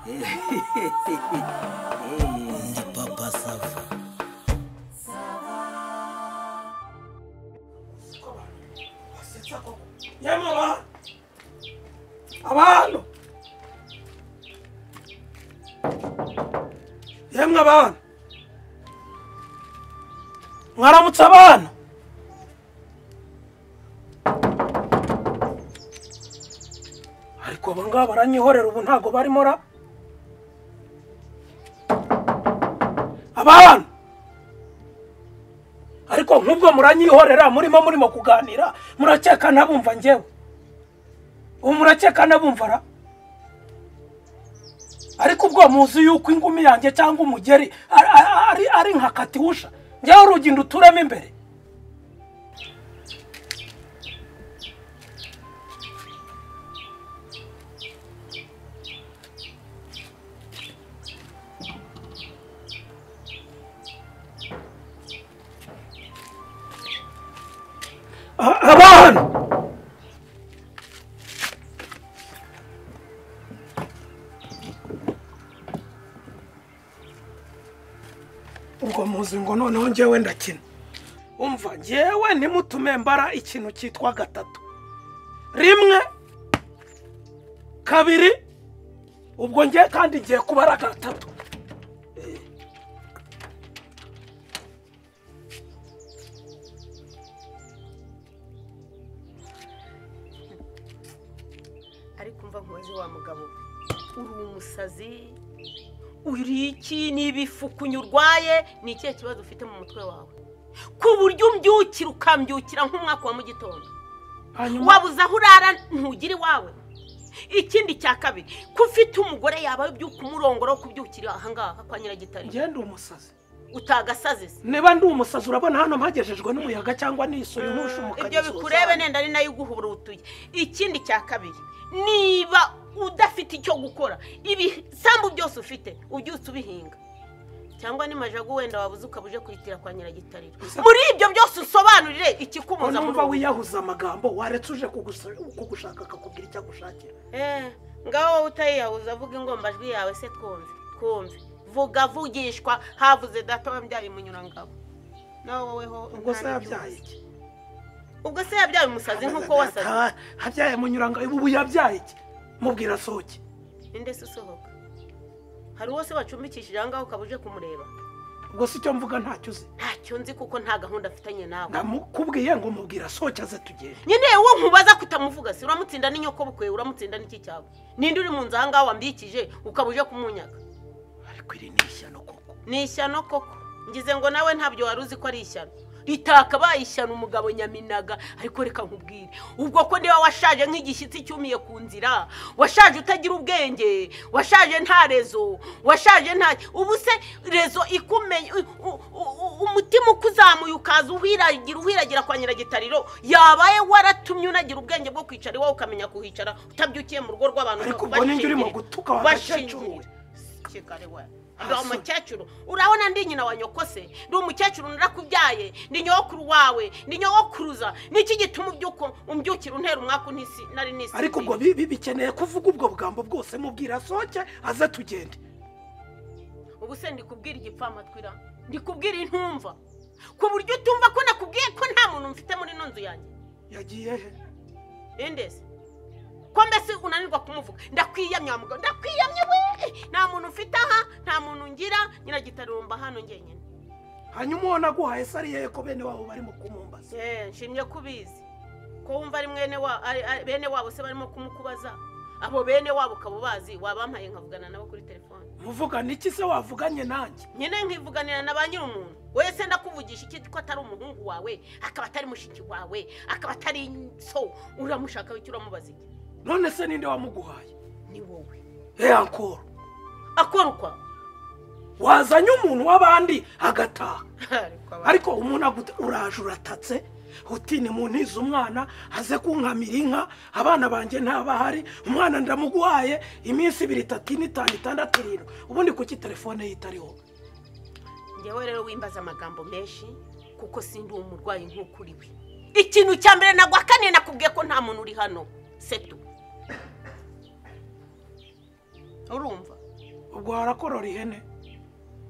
Ndi Papa Sava. Yamara abantu yemwe abantu mwaramutse abantu ariko aba ngaba baranyihorera ubu ntago barimo ra abantu ariko nk'ubwo muranyihorera murimo kuganira murakeka nabumva njyewe ubu murakeka nabumva ra ariko ubwo muzi yuko ingumi yanjye cyangwa umugeri ari nka katiwusha njyewe urugendo uturamo imbere abantu ubwo muzi ngo noneho njyewe ndakina umva njyewe ntimutume mbara ikintu cyitwa gatatu rimwe kabiri ubwo njye kandi ngiye kubara gatatu ariko umva nkubaze wa mugabo uri umusazi uri iki n'ibifukunyu urwaye ni ikihe kibazo ufite mu mutwe wawe ku buryo umbyukira ukambyukira nk'umwaka wa mu gitondo wabuze aho urara ntugire iwawe ikindi cya kabiri ko ufite umugore yaba ubyuka umurongora wo kubyukira ahangaha kwa Nyiragitare ngende umusazi utagasaze se niba ndi umusazi urabona hano mpagejejwe n'umuyaga cyangwa n'isuri ntusha ibyo bikurebe nenda ari nayo iguhurutuye ikindi cya kabiri niba udafite icyo gukora ibisambu byose ufite ubyutse ubihinga cyangwa ni majagu wenda wabuze ukabuje kuritira kwa Nyiragitariro muri ibyo byose usobanurire ikikumuza muri wiyahuza amagambo waretse uje kugushaka akakubwira icyo agushakira ngaho wowe utayiyahuza avuga ingombajwi yawe se twumve vuga vugishwa havuze data wambyaye munyurangabo nawe woweho ubwo se yabyaye iki ubwo se yabyaye umusazi nkuko wasaze habyaye munyurangabo ubu yabyaye iki mubwira sohoke inde se usohoka hari uwo se wacumbikishije ahangaha ukaba uje kumureba ubwo si icyo mvuga ntacyo uzi ntacyo nzi kuko nta gahunda afitanye nawe ndamukubwiye ngo mubwira sohoke aze tugende nyine uwo nkubaza kutamuvuga se uramutsinda n'inyoko bukwe uramutsinda n'iki cyawe ninde uri mu nzu ahangaha wambikije ukaba uje kumunyaga ariko iri ni ishyano koko ni ishyano koko ngize ngo nawe ntabyo wari uzi ko ari ishyano ritakabaye ishyano umugabo nyaminaga ariko reka nkubwire ubwo ko niba washaje nk'igishyitsi cyumiye ku nzira washaje utagira ubwenge washaje nta rezo washaje nta ubu se rezo ikumenye umutima ukuzamuye ukaza uhiragira kwa Nyiragitariro yabaye waratumye unagira ubwenge bwo kwicara iwawe ukamenya kuhicara utabyukiye mu rugo rw'abantu ariko ubwo ninjye urimo gutuka wagakecuru ndi umukecuru urabona ndi nyina wa nyoko se ndi umukecuru narakubyaye ndi nyokuru wawe ndi nyokuruza niki gituma ubyuko umbyukira untera umwaka ntisi nari nisi ariko ubwo bikeneye kuvuga ubwo bugambo bwose mubwira soke aze tugende ubu se ndikubwira igipfamatwi ra ndikubwira intumva ku buryo utumva ko nakubwiye ko nta muntu mfite muri ino nzu yanjye yagiye he indese ko mbese unanirwa kumuvuga ndakwiyamye wa mugabo ndakwiyamye we nta muntu mfite aha nta muntu ngira Nyiragitariro hano njyenyine hanyuma uwo naguhaye se ari yeye ko bene wabo barimo kumumbaza nshimye ko ubizi ko wumva ari mwene wa bene wabo se barimo kumukubaza abo bene wabo ukaba ubazi wabampaye nkavugana nabo kuri telefone muvugana iki se wavuganye nanjye nyine nkivuganira na ba nyir'umuntu wese ndakuvugisha iki ko atari umuhungu wawe akaba atari mushiki wawe akaba atari so uramushaka wicyo uramubaza iki none se ninde wamuguhaye ni wowe ankoro akora ukwa wazanye umuntu w'abandi agataha ariko umuntu uraje uratatse uti ni muntize umwana aze kunkamira inka abana banjye ntabahari umwana ndamuguhaye iminsi 2 3 4 5 6 7 ubundi kuki telefone ye itariho njyewe rero wimbaza amagambo menshi kuko sindi umurwayi nk'uko uri we ikintu cya mbere nagwakaniye nakubwiye ko nta muntu uri hano setu urumva Ubwo harakorora ihene.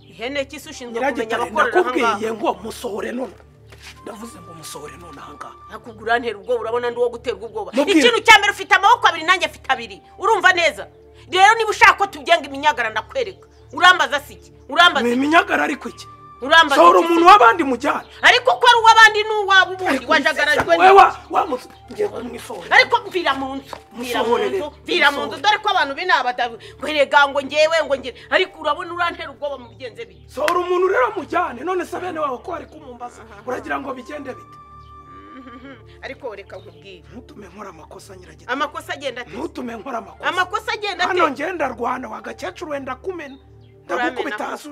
Ihene ki se ushinzwe kumenya abakorera aha ngaha? Ndakubwiye ngo musohore none. Ndavuze ngo musohore none aha ngaha. Nakugura ntera ubwoba, urabona ndi uwo guterwa ubwoba. Ikintu cya mbere ufite amaboko abiri nanjye afite abiri. Urumva neza? Rero niba ushaka ko tugenga iminyagara ndakwereka. Urambaza si iki? Urambaza. Ni iminyagara ariko iki? Urambaza. Sohora umuntu w'abandi mujyana. Ariko ko ari uw'abandi n'uwabo ubundi wajagarajwe ni. Wewe wamutse ngiye kumwisohora. Ariko mvira mu nzu. Mvira mu nzu dore ko abantu binabata ngwerega ngo ngewe ngo ngere. Ariko urabona urantera ubwoba mu bigenze bite? Sohora umuntu rero mujyane none se bene wabo ko ari kumumbaza. Uragira ngo bigende bite? Ariko reka nkubwire. Ntutume nkora amakosa nyiragita. Amakosa agenda ate? Ntutume nkora amakosa. Amakosa agenda ate? Hano ngenda rwana wagakecuru wenda kumena. Ndagukubita hasi.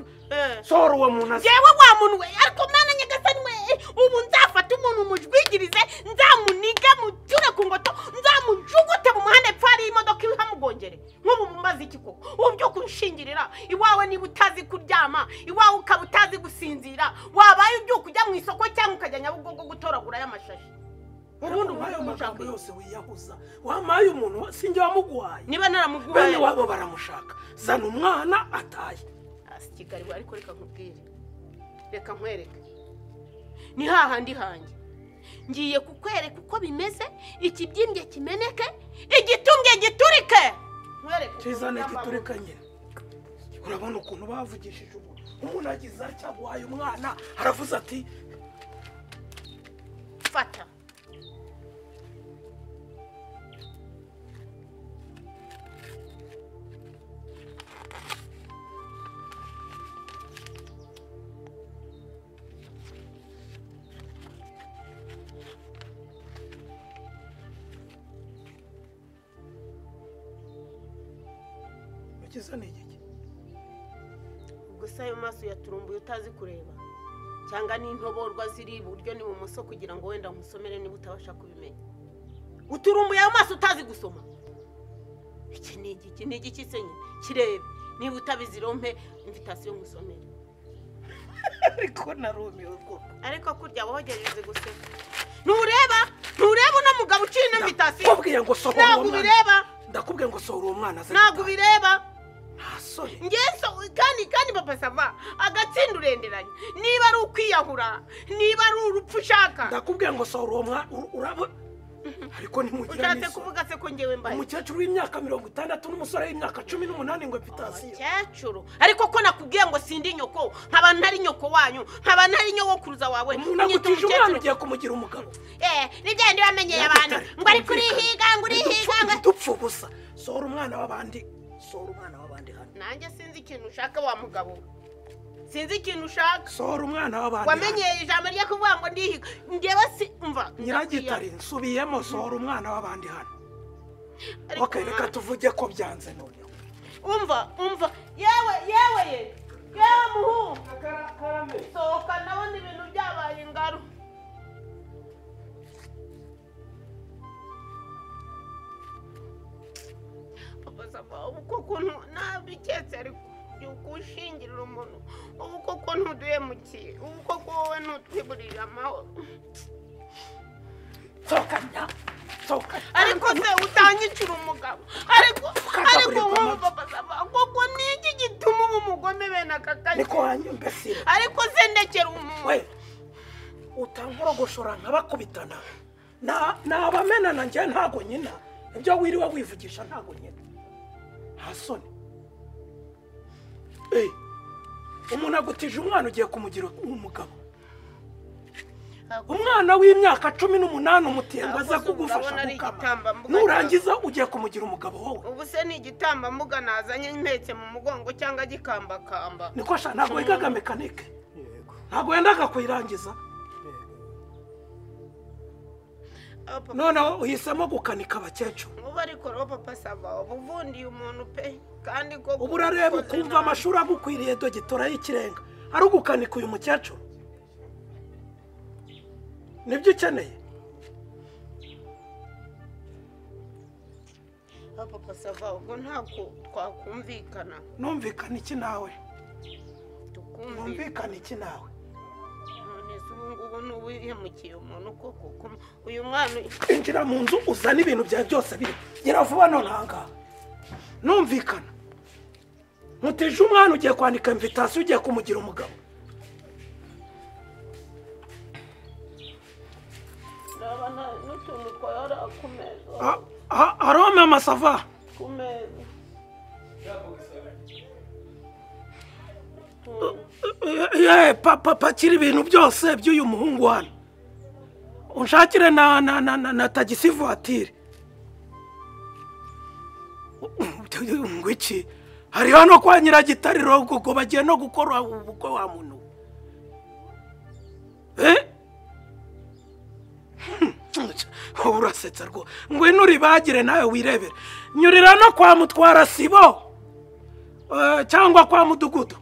Sohora uwo muntu ase. Jewe wa muntu we ariko mana nyagasani we ubu nzafata umuntu mujwigirize nzamuniga muture ku ngoto nzamujugute mu muhanda epfo hari imodoka ihamugongere. Nk'ubu mumbaza iki koko? Ubu byo kunshingirira iwawe niba utazi kuryama iwawe ukaba utazi gusinzira wabaye ubyuka ujya mu isoko cyangwa ukajya Nyabugogo gutoragura y'amashashi. Ubundi umaye amagambo yose wiyahuza wamaye umuntu sinjye wamuguhaye. Niba naramuguhaye bene wabo baramushaka. Zana umwana ataye. Kigali ariko reka nkubwire. Reka nkwereke. Ni hahandi hanjye. Ngiye kukwereka uko bimeze, ikibyimbye kimeneke, igitumbye giturike. Nkwereke. Kizane giturika nyine. Urabona ukuntu bavugishije ubu. Umuntu agize atya guhaye umwana aravuze ati fata. Ubwo se ayo maso yaturumbuye utazi kureba cyangwa n'intoborwa ziri iburyo n'ibumoso kugira ngo wenda nkusomere niba utabasha kubimenya. Uturumbuye ayo maso utazi gusoma. Iki ni igiki? Ni igiki se nyine? Kirebe niba utabizi rompe invitation nkusomere. Ariko narumiwe koko. Ariko kurya wogejeje guseka. Ntureba uno mugabo uciye ino invitation. Ndakubwiye ngo sohora uwo mwana. Ndakubwiye ngo sohora uwo mwana. Ntabwo ubireba. Ntasore. Ngeso kandi papa sava agatsinda urenderanye. Niba ari ukwiyahura, niba ari urupfu ushaka. Ndakubwiye ngo sohora uwo mwana urabo. Ariko ntimugira n'isoni. Ushatse kuvuga se ko ngewe mbaye umukecuru w'imyaka 60 n'umusore w'imyaka 18 ngo invitation. Umukecuru. Ariko ko nakubwiye ngo sindi nyoko, nkaba ntari nyoko wanyu, nkaba ntari nyogokuruza wawe. Umuntu agutije umwana ugiye kumugira umugabo. Nibyo bamenyeye abantu ngo ari kurihiga ngo urihiga ngo dupfa ubusa. Sohora umwana w'abandi. Sohora umwana w'abandi hano. Nanjye sinzi ikintu ushaka wa mugabo. Sinzi ikintu ushaka. Sohora umwana w'abandi. Wamenyeye ijambo ryo kuvuga ngo ndihiga. Ngewe si umva. Nyiragitari nsubiyemo sohora umwana w'abandi hano. Okay, reka tuvuge ko byanze noneho. Umva. Yewe ye. Yewe muhu. Karame. Sohoka ndabona ibintu byabaye ingaro. Papa ubu koko nabiketse ariko yukushingirira umuntu ubu koko ntuduhemukiye ubu koko wowe ntutwiburira amahoro. Sohokanya. Ariko se utanyicira umugabo. Ariko nkumva papa sava koko niki gituma ubu umugome bene aka kanya. Niko wanyu mbesire. Ariko se ndekera umuntu. We utankorogoshora nkabakubitana. Nabamenana njye ntago nyina. Ibyo wiriwe wivugisha ntago nyina. Nta soni. Umuntu agutije umwana ugiye kumugira umugabo. Umwana w'imyaka 18 umutemba aza kugufasha gukama. Nurangiza ugiye kumugira umugabo wowe. Ubu se ni igitambambuga nazanye mpetse mu mugongo cyangwa gikambakamba. Niko sha ntabwo wigaga mekanike. Yego. Ntabwo wendaga kuyirangiza. Noneho uhisemo gukanika abakecuru. Ubu ariko ro papa sava ubuvundiye umuntu pe kandi ko ubu urareba ukumva amashuri agukwiriye dogitora y'ikirenga ari ugukanika uyu mukecuru. Nibyo ukeneye? Papa sava ubwo ntabwo twakumvikana. Numvikana iki nawe? Numvikana iki nawe? None se ubu ngubu n'uwihemukiye umuntu koko uyu mwana injira mu nzu uzana ibintu byawe byose biri. Gera vuba none aha ngaha. Numvikana. Mutije umwana ugiye kwandika invitation ugiye kumugira umugabo. Ndabona n'utuntu twayora ku meza. Aro mama sava. Ku meza. Ye papa pakira ibintu byose by'uyu muhungu hano. Unshakire na na na na tagisi voiture. Ngwiki hari hano kwa Nyiragitariro ubwo bagiye no gukora ubukwe wa muntu. Urasetsa rwo ngwino uribagire nawe wirebere. Nyurira no kwa Mutwara Sibo cyangwa kwa Mudugudu.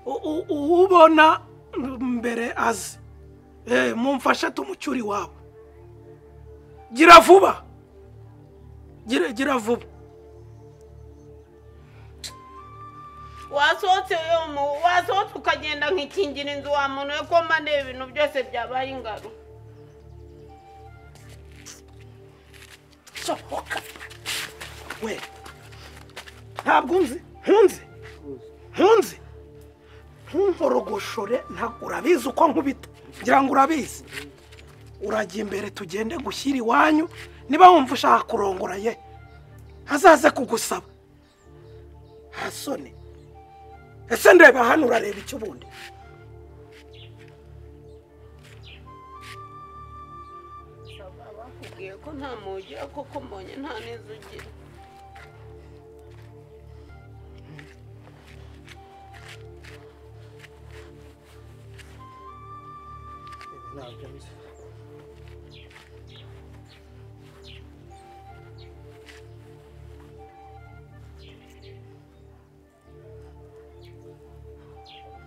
Ubona mbere azi. Mumfashe tumucyuri wabo. Gira vuba. Gira vuba. Wasohotse wasohotse ukagenda nkikingira inzu wa muntu we ko mande ibintu byose byabaye ingaro. Sohoka. We. Ntabwo unzi, nkunzi. Nkunzi. Ntunkorogoshore ntabwo urabizi uko nkubita. Ngira ngo urabizi. Urajya imbere tugende gushyira iwanyu niba wumva ushaka kurongora ye. Hazaze kugusaba. Hasone. Ese ndeba hano urareba icyo ubundi. Bakubwiye ko nta mugira koko mbonye nta neza ugira.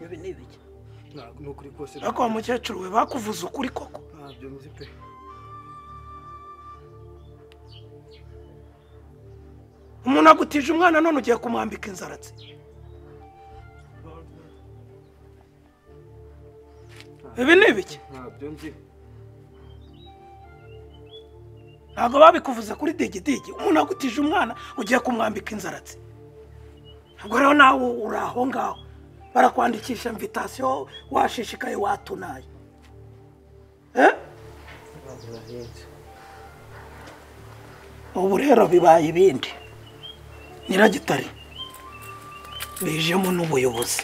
Ibi ni ibiki? Ntabwo ukuri kose. Ariko wa mukecuru we bakuvuza ukuri koko? Ntabyo nzi pe. Umuntu agutije umwana none ugiye kumwambika inzaratsi. Ibi ni ibiki? Ntabyo nzi. Ntabwo babikuvuze kuri digidigi. Umuntu agutije umwana ugiye kumwambika inzaratsi. Ubwo rero nawe uri aho ngaho. Barakwandikisha invitation washishikaye watunaye. Ubu rero bibaye ibindi. Nyiragitari bijemo n'ubuyobozi.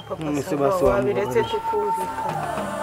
Papa wabiretse tukumvikana.